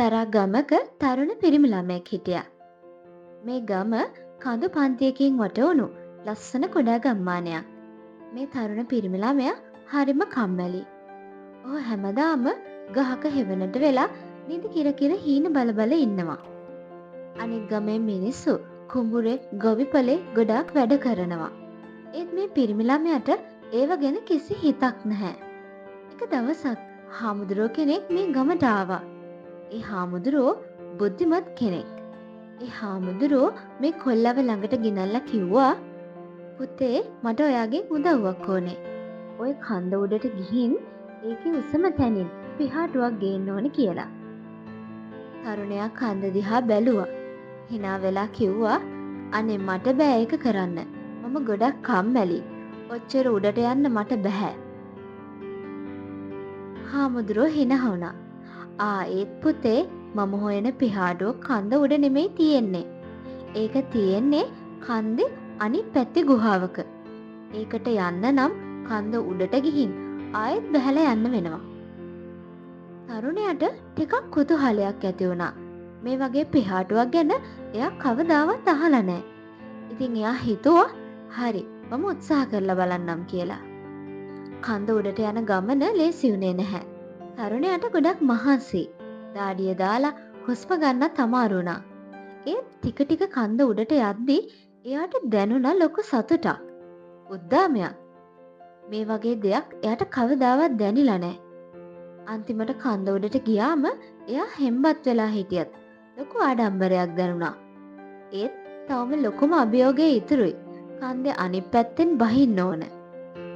එක්තරා ගමක තරුණ පිරිමි ළමයෙක් හිටියා. මේ ගම කඳු පන්තියකින් වටවුණු ලස්සන කුඩා ගම්මානයක්. මේ තරුණ පිරිමි ළමයා හරිම කම්මැලි. ඔහු හැමදාම ගහක හෙවණට වෙලා නිදි කිර කිර හීන බල බල ඉන්නවා. අනෙක් ගමේ මිනිස්සු කුඹුරේ ගොවිපලේ ගොඩාක් වැඩ කරනවා. ඒත් මේ පිරිමි ළමයාට ඒව ගැන කිසි හිතක් නැහැ. එක දවසක් හාමුදුරුවෝ කෙනෙක් මේ ගමට ආවා. ඒ හාමුදුරුවෝ බුද්ධිමත් කෙනෙක්. ඒ හාමුදුරුවෝ මේ කොල්ලව ළඟට ගෙනල්ලා කිව්වා, පුතේ මට ඔයාගෙන් උදව්වක් ඕනේ. ඔය කන්ද උඩට ගිහින් ඒකේ උසම තැනින් පිහාටුවක් ගේන්න ඕනේ කියලා. තරුණයා කන්ද දිහා බැලුවා. හිනා වෙලා කිව්වා, අනේ මට බෑ ඒක කරන්න. මම ගොඩක් කම්මැලි. ඔච්චර උඩට යන්න මට බැහැ. හාමුදුරුවෝ හිනා වුණා. ආ ඒත් පුතේ මම හොයන පිහාටුව කන්ද උඩ නෙමෙයි තියෙන්නේ. ඒක තියෙන්නේ කන්දේ අනිත් පැත්තේ ගුහාවක. ඒකට යන්න නම් කන්ද උඩට ගිහින් ආයෙත් බැහැලා යන්න වෙනවා. තරුණයාට ටිකක් කුතුහලයක් ඇති වුණා. මේ වගේ පිහාටුවක් ගැන එයා කවදාවත් අහලා නැහැ. ඉතින් එයා හිතුවා හරි මම උත්සාහ කරලා බලන්නම් කියලා. කන්ද උඩට යන ගමන ලේසි වුණේ නැහැ. තරුණයාට ගොඩක් මහන්සි. දාඩිය දාලා හුස්ම ගන්නත් අමාරු වුණා. ඒත් ටික ටික කන්ද උඩට යද්දි එයාට දැනුණා ලොකු සතුටක්. උද්දාමයක්. මේ වගේ දෙයක් එයාට කවදාවත් දැනිලා නැහැ. අන්තිමට කන්ද උඩට ගියාම එයා හෙම්බත් වෙලා හිටියත් ලොකු ආඩම්බරයක් දැනුණා. ඒත් තවම ලොකුම අභියෝගය ඉතුරුයි. කන්දේ අනිත් පැත්තෙන් බහින්න ඕන.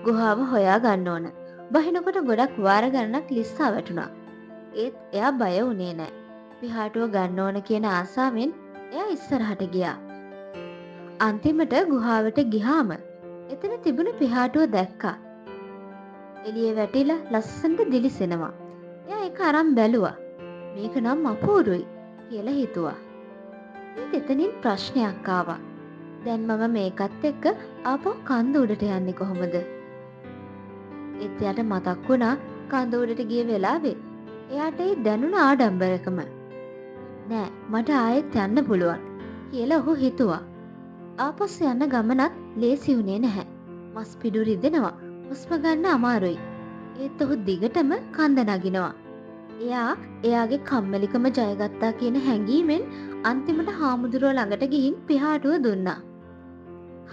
ගුහාව හොයා ගන්න ඕන. බහිනකොට ගොඩක් වාර ගණනක් ලිස්සා වැටුණා. ඒත් එයා බය වුණේ නෑ. පිහාටුව ගන්න ඕන කියන ආසාවෙන් එයා ඉස්සරහට ගියා. අන්තිමට ගුහාවට ගිහාම එතන තිබුණු පිහාටුව දැක්කා. එළිය වැටිලා ලස්සනට දිලිසෙනවා. එයා ඒක අරන් බැලුවා. මේක නම් අපූරුයි කියලා හිතුවා. ඒත් එතනින් ප්‍රශ්නයක් ආවා. දැන් මම මේකත් එක්ක ආපහු කන්ද උඩට යන්නේ කොහොමද? ඒත් එයාට මතක් වුණා කන්ද උඩට ගිය වෙලාවේ එයාට ඒ දැනුණ ආඩම්බරකම. නෑ මට ආයෙත් යන්න පුළුවන් කියලා ඔහු හිතුවා. ආපසු යන ගමනත් ලේසි වුණේ නැහැ. මස් පිඩු රිදෙනවා. හුස්ම ගන්න අමාරුයි. ඒත් ඔහු දිගටම කන්ද නගිනවා. එයා එයාගේ කම්මැලිකම ජයගත්තා කියන හැඟීමෙන් අන්තිමට හාමුදුරුවෝ ළඟට ගිහින් පිහාටුව දුන්නා.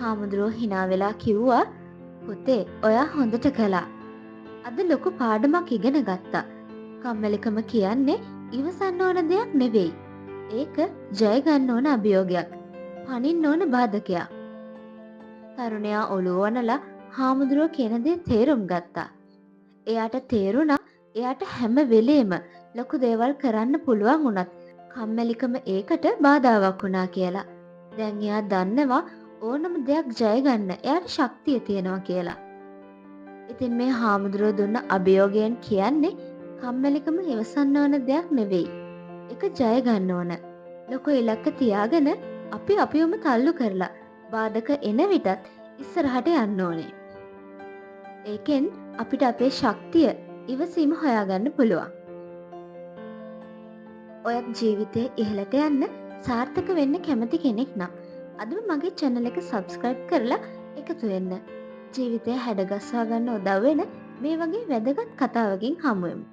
හාමුදුරුවෝ හිනා වෙලා කිව්වා, පුතේ ඔයා හොඳට කළා. අද ලොකු පාඩමක් ඉගෙන ගත්තා. කම්මැලිකම කියන්නේ ඉවසන්න ඕන දෙයක් නෙවෙයි. ඒක ජය ගන්න ඕන අභියෝගයක්. පනින්න ඕන බාධකයක්. තරුණයා ඔළුව වනලා හාමුදුරුවෝ කියන දේ තේරුම් ගත්තා. එයාට තේරුණා එයාට හැම වෙලේම ලොකු දේවල් කරන්න පුළුවන් වුණත් කම්මැලිකම ඒකට බාධාවක් වුණා කියලා. දැන් එයා දන්නවා ඕනම දෙයක් ජය ගන්න එයාට ශක්තිය තියෙනවා කියලා. ඉතින් මේ හාමුදුරුවෝ දුන්න අභියෝගයෙන් කියන්නේ කම්මැලිකම ඉවසන්න ඕන දෙයක් නෙවෙයි. ඒක ජය ගන්න ඕන. ලොකු ඉලක්ක තියාගෙන අපි අපිවම තල්ලු කරලා බාධක එන විටත් ඉස්සරහට යන්න ඕනේ. ඒකෙන් අපිට අපේ ශක්තිය ඉවසීම හොයාගන්න පුළුවන්. ඔයත් ජීවිතේ ඉහළට යන්න සාර්ථක වෙන්න කැමති කෙනෙක් නම් අදම මගේ channel එක subscribe කරලා එකතු වෙන්න. ජීවිතය හැඩගස්වා ගන්න උදව් වෙන මේ වගේ වැදගත් කතාවකින් හමු වෙමු.